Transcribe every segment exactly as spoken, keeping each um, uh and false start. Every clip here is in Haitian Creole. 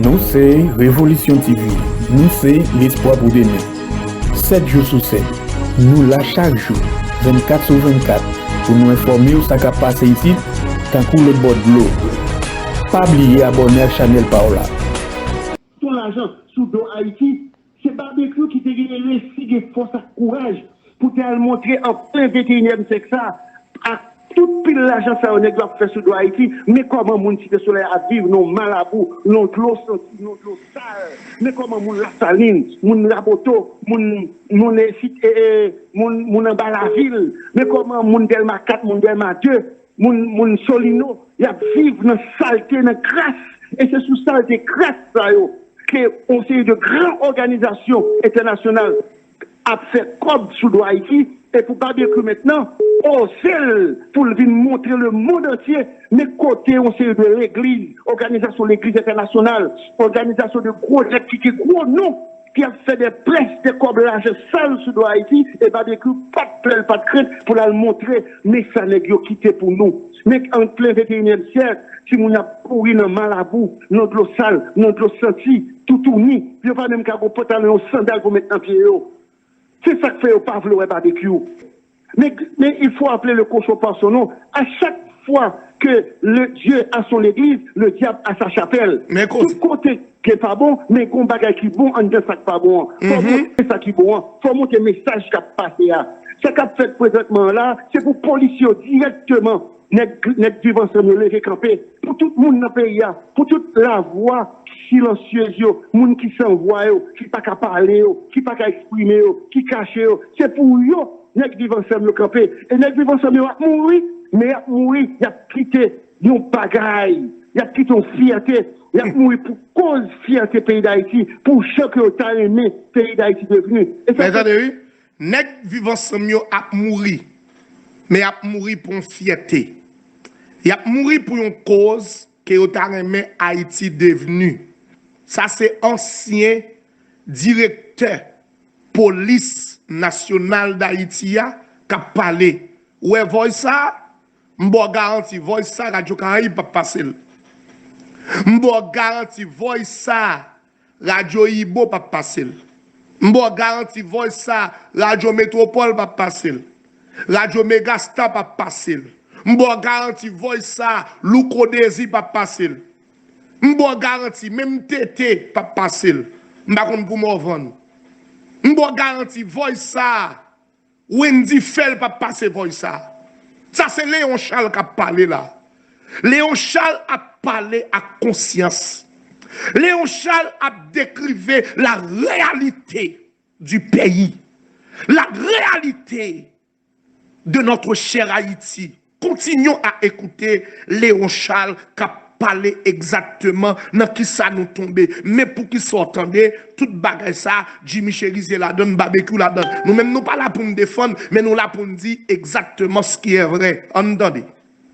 Nou se Revolisyon T V, nou se lespwa pou demen. Sèt jou sou sèt, nou la chak jou, vennkat sou vennkat, pou nou enfòme w sa k ap pase isit, tankou lòt bò dlo. Pa bliye abòne ak chanèl pa w la. Ton lajan sou do Ayiti, se Babekyou ki te gen resi, gen fòs ak kouraj pou te al montre an plen venteyinyèm syèk sa, ak tout pil lajan sa yo nèg yo ap fè sou do Ayiti, men kòman moun Site Solèy ap viv nan malabou, nan dlo santi, nan dlo sal. Men kòman moun Lasalin, moun Raboto, moun, moun, e, sit, e, e, moun, moun anba lavil, men kòman moun Dèlma kat, moun Dèlma de, moun, moun Solino, y ap viv nan salte, nan kras. E se sou salte, kras sa yo ke yon seri de gran òganizasyon entènasyonal ap fè kòb sou do Ayiti, e pou Babekyou mentnan oze l pou l vin montre lemonn antye, men kote yon seri de legliz, òganizasyon legliz entènasyonal, òganizasyon de gwo nèg ki gen gwo non, ki ap fè de près, de kòb, lajan sal sou do Ayiti, e Babekyou pa t pè, l pa t krent pou l al montre, men sa nèg yo kite pou nou. Men an plen venteyinyèm syèk, timoun ap kouri nan malabou, nan dlo sal, nan dlo santi, toutouni. Yo pa menm ka gon pantalon, yon sandal pou met nan pye yo. Se sa k fè yo pa vle wè Babekyou. Men, men il faut appeler le cochon par son nom. À chaque fois que le Dieu a son église, le diable a sa chapelle. Men kote. Tout kote ke pa bon, men gon bagay ki bon anndan sa k pa bon an. Fò montre sa ki bon an. Fò montre mesaj k ap pase a. Sa k ap fèt prezantman an la, se pou polis yo dirèkteman, nèg, nèg Viv Ansanm yo leve kanpe. Pou tout moun nan peyi a, pou tout lavwa silansyez yo, moun ki san vwa yo, ki pa ka pale yo, ki pa ka eksprime yo, ki kache yo, se pou yo nèg Viv Ansanm yo kanpe. E nèg Viv Ansanm yo ap mouri, men y ap mouri, y ap kite yon bagay, y ap kite yon fyète, y ap mouri pou koz fyète peyi Dayiti, pou jan ke yo ta renmen peyi Dayiti devni. E sa Men tande wi, nèg Viv Ansanm yo ap mouri, men y ap mouri pou yon fyète. Y ap mouri pou yon koz ke yo ta renmen Ayiti devni. Sa se ansyen direktè Polis Nasyonal Dayiti a k ap pale. Ou wè vòy sa a? M ba w garanti, vòy sa a, Radyo Karayib p ap pase l. M ba w garanti, vòy sa a, Radyo Ibo p ap pase l. M ba w garanti, vòy sa a, Radyo Metwopòl p ap pase l. Radyo Megastar p ap pase l. M ba w garanti, vòy sa a, Louko Dezi p ap pase l. M ba w garanti, menm T T p ap pase l. M pa konn pou Mòvann. M ba w garanti, vòy sa a, Wendy Phel p ap pase vòy sa. Sa se Léon Charles k ap pale la. Léon Charles ap pale ak konsyans. Léon Charles ap dekrive la réalité du pays. La réalité de notre cher Haïti. Continuons à écouter Léon Charles k ap pale egzakteman nan kisa nou tonbe. Men poukisa w tande tout bagay sa, Jimmy Chérizier ladann, Babekyou ladann. Nou menm nou pa la pou n defann, men nou la pou n di egzakteman ce qui est vrai. Ann tande.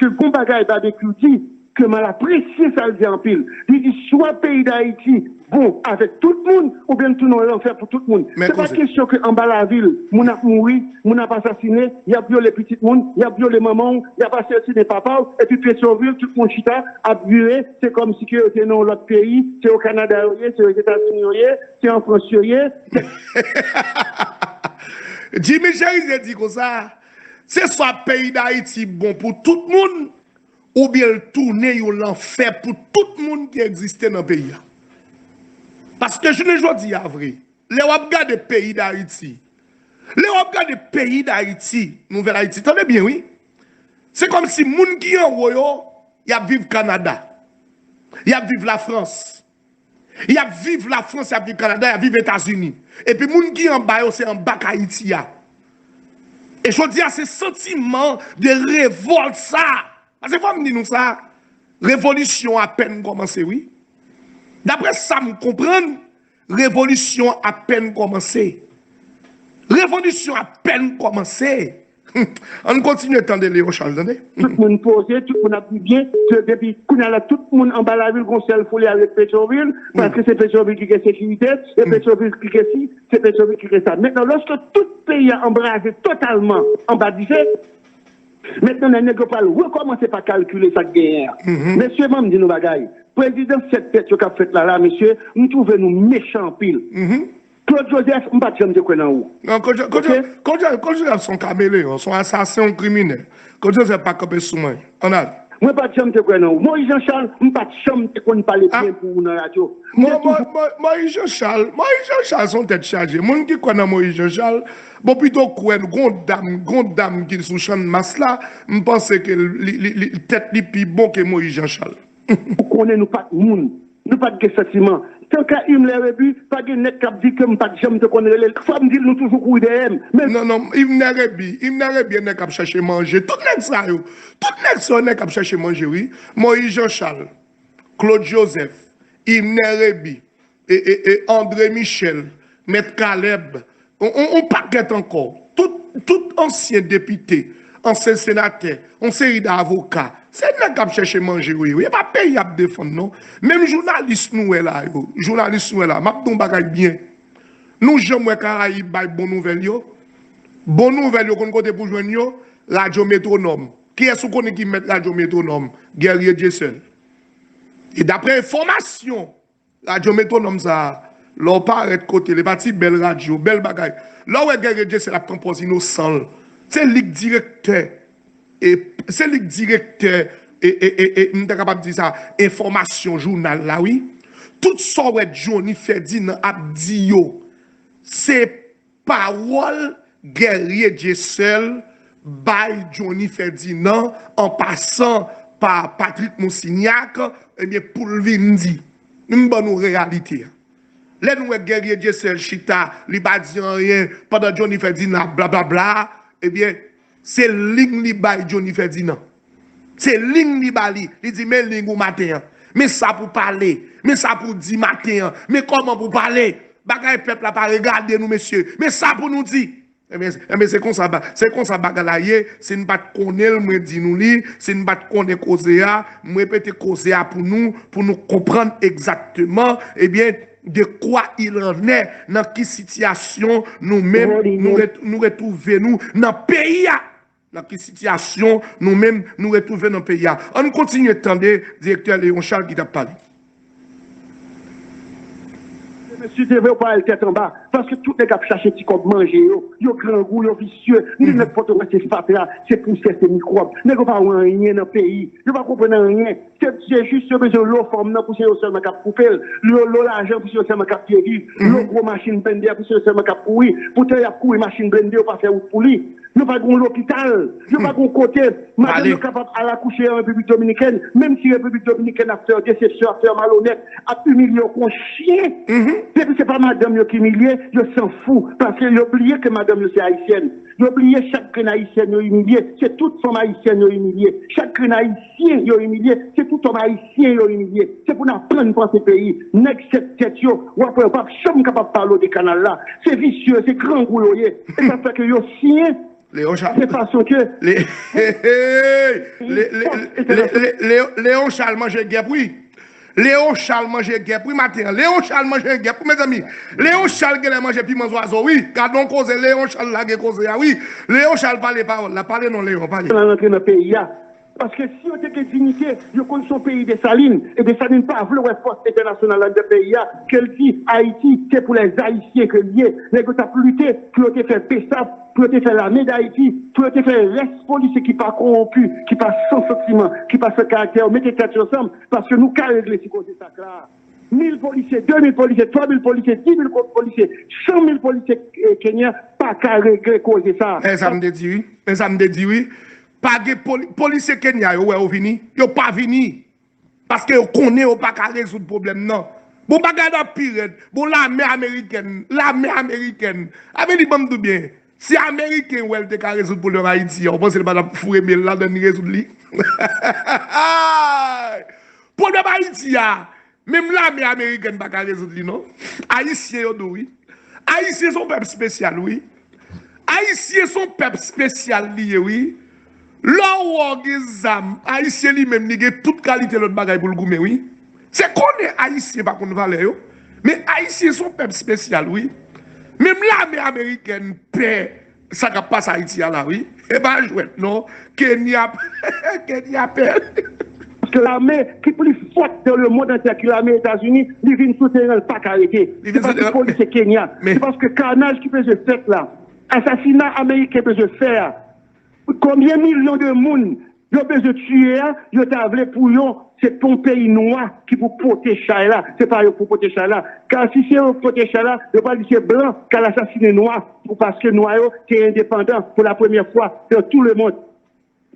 Ke gon bagay Babekyou di, ke m al apresye sa l di anpil. Li di swa peyi Dayiti bon avèk tout moun, oubyen l tounen yon lanfè pou tout moun. Se pa kesyon ke anba lavil, moun ap mouri, moun ap asasine, y ap vyole pitit moun, y ap vyole manman w, y ap asasine papa w, epi Petyonvil, tout moun chita, ap vire, se kòmsi ke yo te nan yon lòt peyi, se o Kanada yo ye, se Ozetazini yo ye, se an Frans yo ye. Jimmy Chérizier di konsa, se swa peyi Dayiti bon pou tout moun, oubyen l tounen yon lanfè pou tout moun ki egziste nan peyi a. Paske jounen jodi a vre, lè w ap gade peyi Dayiti, lè w ap gade peyi Dayiti, Nouvèl Ayiti, tande byen wi, se kòmsi moun ki anwo yo, y ap viv Kanada, y ap viv Lafrans, y ap viv Lafrans, y ap viv Kanada, y ap viv Etazini. Epi moun ki anba yo, se anba k Ayiti a. E jodi a, se santiman de revòlt sa. Paske fò m di nou sa, revolisyon apèn kòmanse, wi. Daprè sa m konprann, revolisyon apèn kòmanse. Revolisyon apèn kòmanse. Ann kontinye tande Léon Charles, tande. Tout moun poze, tout moun ap viv byen. Se depi kounye a la, tout moun anba lavil gon sèl foli al ret Petyonvil, paske se Petyonvil ki gen sekirite, e Petyonvil ki gen si, se Petyonvil ki gen sa. Mentnan, lòske tout peyi a anbraze totalman anba dife, mentnan, nèg yo pral rekòmanse pa kalkile sa k genyen an. Mesye, ban m di nou bagay. Prezidan sèt tèt yo k ap fèt la, la, mesye, m twouve nou mechan anpil. Claude Joseph, m pa t janm te kwè nan ou. Non, Claude Joseph se yon kameleyon, se yon asasen, yon kriminèl. Claude Joseph pa kanpe sou mwen. Ann al. Mwen pa t janm te kwè nan ou. Moïse Jean Charles, m pa t janm te konn pale byen pou ou nan radyo. M te toujou. Moïse Jean Charles, Moïse Jean Charles se yon tèt chaje. Moun ki kwè nan Moïse Jean Charles, bon, pito kwè gon dam, gon dam ki sou Channmas la, m panse ke li, li, li, tèt li pi bon ke Moïse Jean Charles. Ou konnen nou pa t moun. Nou pa t gen santiman. Tanka Himmler Rebu, pa gen nèg k ap di ke m pa t janm te konn rele l. Fò m di l nou toujou kouri dèyè m. Men. Non, non, Himmler Rebu, Himmler Rebu e nèg k ap chèche manje. Tout nèg sa yo, tout nèg sa yo nèg k ap chèche manje, wi. Moïse Jean Charles, Claude Joseph, Himmler Rebu, e, e, e, André Michel, Mèt Caleb, on, on, on pakèt ankò. Tout, tout ansyen depite, ansyen senatè, on seri de avoka. Se nèg k ap chèche manje yo ye. E pa peyi y ap defann non. Menm jounalis nou wè la yo, jounalis nou wè la, m ap di yon bagay byen. Nou janm wè Karayib bay bon nouvèl yo? Bon nouvèl yo konn kote pou jwenn yo? Radyo Metwonòm. Kiyès ou konnen ki mèt Radyo Metwonòm? Guerrier Dieuseul. E daprè enfòmasyon Radyo Metwonòm sa a, lè w parèt kote l, e pa ti bèl radyo, bèl bagay. Lè w wè Guerrier Dieuseul ap pran pòz inosan l, se li k direktè, e, se li k direktè, e, e, e, e, m ta kapab di sa, enfòmasyon jounal la, wi. Tout sa w wè Johnny Ferdinand ap di yo, se pawòl Guerrier Dieuseul bay Johnny Ferdinand an pasan pa Patrick Monsignac, ebyen, pou l vin di. M ban nou reyalite a. Lè nou wè Guerrier Dieuseul chita, li pa di anyen, pandan Johnny Ferdinand ap blablabla, ebyen, se liy li bay Johnny Ferdinand. Se liy li ba li. Li di, men liy ou maten an. Men sa pou pale. Men sa pou di maten an. Men kòman pou pale. Bagay pèp la pa regade nou, mesye. Men sa pou nou di. Ebyen, ebyen se konsa, se konsa bagay la ye. Si n pa t konnen l, mwen di nou li. Si n pa t konnen koze a, m repete koze a pou nou, pou nou konprann egzakteman, ebyen, de quoi il en est, nan ki sitiyasyon nou menm nou retwouve nou nan peyi a. Nan ki sitiyasyon nou menm nou retwouve nan peyi a? Ann kontinye tande direktè Léon Charles ki t ap pale. Mesye, se vre, ou pa al tèt anba, paske tout nèg ap chache ti kòb manje yo, yo grangou, yo visye. M di nèg Pòtoprens se fatra, se pousyè, se mikwòb. Nèg yo pa wè anyen nan peyi, yo pa konprann anyen. Se jis yo bezwen lo fòm nan pou se yo sèlman k ap koupe l, lo lajan pou se yo sèlman k ap byen viv, lo gwo machin blende a pou se yo sèlman k ap kouri. Poutan y ap kouri machin blende, yo pa fè wout pou li. Yo pa gen lopital, yo pa gen kote madanm yo kapab al akouche an Repiblik Dominikèn, menm si Repiblik Dominikèn ap fè yo desepsyon, ap fè yo malonèt, ap imilye yo kon chen. Depi se pa madanm yo ki imilye, yo sanfou, paske yo bliye ke madanm yo se ayisyèn. Yo bliye chak grenn ayisyèn yo imilye, se tout fanm ayisyèn yo imilye. Chak grenn ayisyen yo imilye, se tout òm ayisyen yo imilye. Se pou n aprann panse peyi. Nèg sèt tèt yo, w ap wè, yo p ap janm kapab pale w de kanal la. Se visye, se grangou yo ye. E sa fè ke yo siyen de fason ke. Leon Charles manje gèp, wi. Leon Charles manje gèp wi maten an. Leon Charles manje gèp wi mezanmi. Leon Charles genlè manje piman zwazo wi. Gade yon koze Leon Charles lage koze a wi. Leon Charles pale pawòl la. Pale non Leon, pale. Nan rantre nan peyi a. Paske si yo te gen diyite, yo konn se yon peyi Desalin. E Desalin pa vle wè fòs entènasyonal anndan peyi a. Ke l di Ayiti se pou lèzayisyen ke l ye. Nèg yo t ap lite pou yo te fè BSAP, pou yo te fè Lame Dayiti, pou yo te fè rès polisye ki pa kowonpi, ki pa san santiman, ki pa san karaktè yo mete tèt yo ansanm. Paske nou ka regle ti koze sa k la. Mil polisye, de mil polisye, twa mil polisye, di mil polisye, san mil polisye Kenya pa ka regle koze sa. E sa m te di wi. E sa m te di wi. Pa gen polisye Kenya yo wè yo vini. Yo pa vini. Paske yo konnen yo pa ka rezoud pwoblèm nan. Bon bagay la pi rèd. Bon lame amerikèn. Lame amerikèn. Avè di ban m di w byen. Si Ameriken wè l te ka rezoud pwoblèm Ayiti a, ou panse l pa t ap foure men l ladan l rezoud li? Pwoblèm Ayiti a, menm lame amerikèn pa ka rezoud li non. Ayisyen yo di w wi. Ayisyen se yon pèp espesyal wi. Ayisyen se yon pèp espesyal li ye wi. Lè w wè w gen zam, Ayisyen li menm li gen tout kalite lòt bagay pou l goumen wi. Se konnen Ayisyen pa konn valè yo. Men Ayisyen se yon pèp espesyal wi. Menm lame amerikèn pè sa k ap pase Ayiti a la wi. E pa jwèt non. Kenya Kenya pè. Ke lame ki pli fòt dan le mond antye, ki lame Etazini, li vin sou teren, l pa ka rete. Se paske polis se Kenya. Se paske kanaj ki bezwen fèt la. Asasina ameriken bezwen fè a. Konbyen milyon de moun yo bezwen tiye a, yo ta vle pou yo, se pou yon peyi nwa ki pou pote chay la. Se pa yo pou pote chay la. Ka si se yo pote chay la, yo pral di se blan k al asasinen nwa, pou paske nwa yo te endepandan pou la premyè fwa dan tou le mond.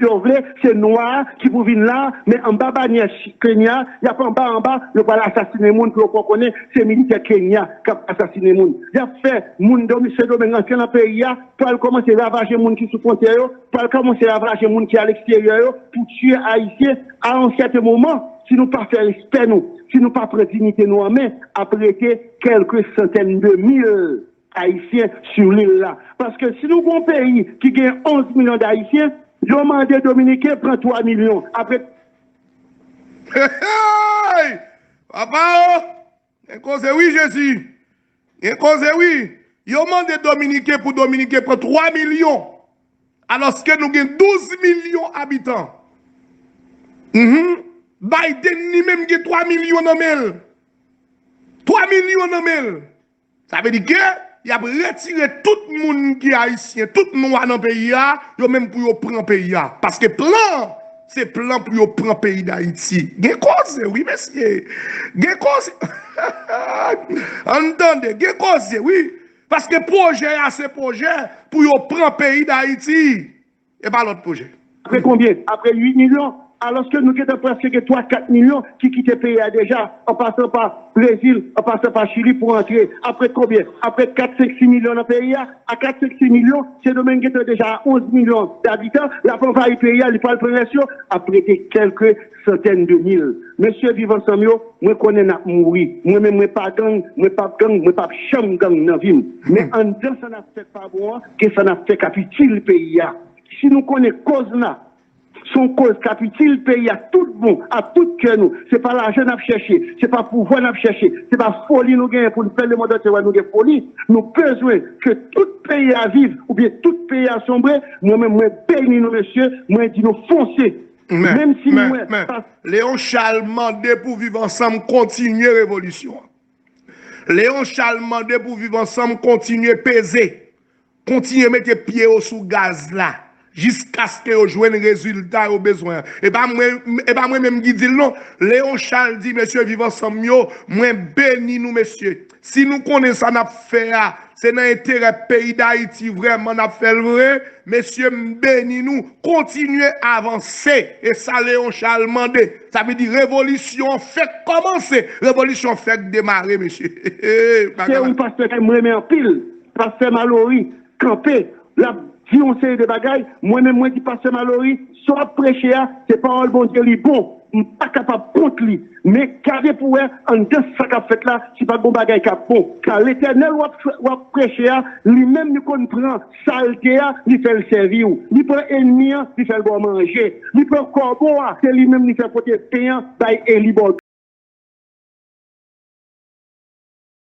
Yo vle, se nwa a ki pou vin la, men anba banyè Kenya, y ap anba anba, yo pral asasinen moun pou yo fè w konnen se militè Kenya k ap asasinen moun. Y ap fè moun Domi-, Sendomeng antre nan peyi a, pral kòmanse ravaje moun ki sou fwontyè yo, pral kòmanse ravaje moun ki aleksteryè yo, pou tiye Ayisyen. A yon sèten moman, si nou pa fè respè nou, si nou pa pran diyite nou an men, ap rete kèlke santèn de mil Ayisyen sou lil la. Paske si nou gon peyi ki gen onz milyon d Ayisyen, yo mande Dominiken pran twa milyon. Apre Hey! Papa o! Gen koze wi, Jezi! Gen koze wi! Yo mande Dominiken pou Dominiken pran twa milyon, alòske nou gen douz milyon abitan. Mhm. Biden li menm gen twa milyon nan men l. Twa milyon nan men l. Sa vle di ke y ap retire tout moun ki ayisyen, tout nwa nan peyi a, yo menm pou yo pran peyi a. Paske plan an, se plan pou yo pran peyi Dayiti. Gen koze wi, mesye. Gen koze. Ann tande, gen koze wi. Paske pwojè a se pwojè pou yo pran peyi Dayiti. E pa lòt pwojè. Apre konbyen? Apre uit milyon? Alòske nou gentan prèske gen twa, kat milyon ki kite peyi a deja, an pasan pa Brezil, an pasan pa Chili pou antre. Apre konbyen? Apre kat, senk, sis milyon nan peyi a. A kat, senk, sis milyon, Sendomeng gentan deja a onz milyon dabitan. L ap anvayi peyi a, li pral pran rès yo. Ap rete kèlke santèn de mil. Mesye Viv Ansanm yo, mwen konnen n ap mouri. Mwen menm, mwen pa gang, mwen p ap gang, mwen p ap janm gang nan vi m. Men anndan sa n ap fè k pa bon an, gen sa n ap fè k ap itil peyi a. Si nou konnen koz la, se yon koz k ap itil peyi a tout bon, ak tout kè nou. Se pa lajan n ap chèche, se pa pouvwa n ap chèche, se pa foli nou genyen pou n fè lemonn antye wè nou gen foli. Nou bezwen ke tout peyi a viv, oubyen tout peyi a sonbre. Mwen menm, mwen beni nou, mesye, mwen di nou fonse. Menm si nou wè pa. Leon Charles mande pou Viv Ansanm kontinye revolisyon an. Leon Charles mande pou Viv Ansanm kontinye peze, kontinye mete pye yo sou gaz la, jiskaske yo jwenn rezilta yo bezwen an. E pa mwen, e pa mwen menm ki di l non. Leon Charles di, mesye Viv Ansanm yo, mwen beni nou, mesye. Si nou konnen sa n ap fè a, se nan enterè peyi Dayiti vrèman n ap fè l vre, mesye, m beni nou. Kontinye avanse. E sa Leon Charles mande. Sa vle di revolisyon an fèk kòmanse. Revolisyon an fèk demare, mesye. Se yon pastè ke m renmen anpil. Pastè Malory kanpe, l ap di yon seri de bagay. Mwen menm, mwen di pastè Malory, sa w ap preche a, se pawòl Bondye, li bon. M pa kapab kont li. Men gade pou wè anndan sa k ap fèt la, si pa gon bagay k ap bon. Ka Letènèl w ap, w ap preche a, li menm li konn pran salte a, li fè l sèvi w. Li pran ènmi an, li fè l ba w manje. Li pran kòbo a, se li menm li fè pote pen an bay Eli Bòdò.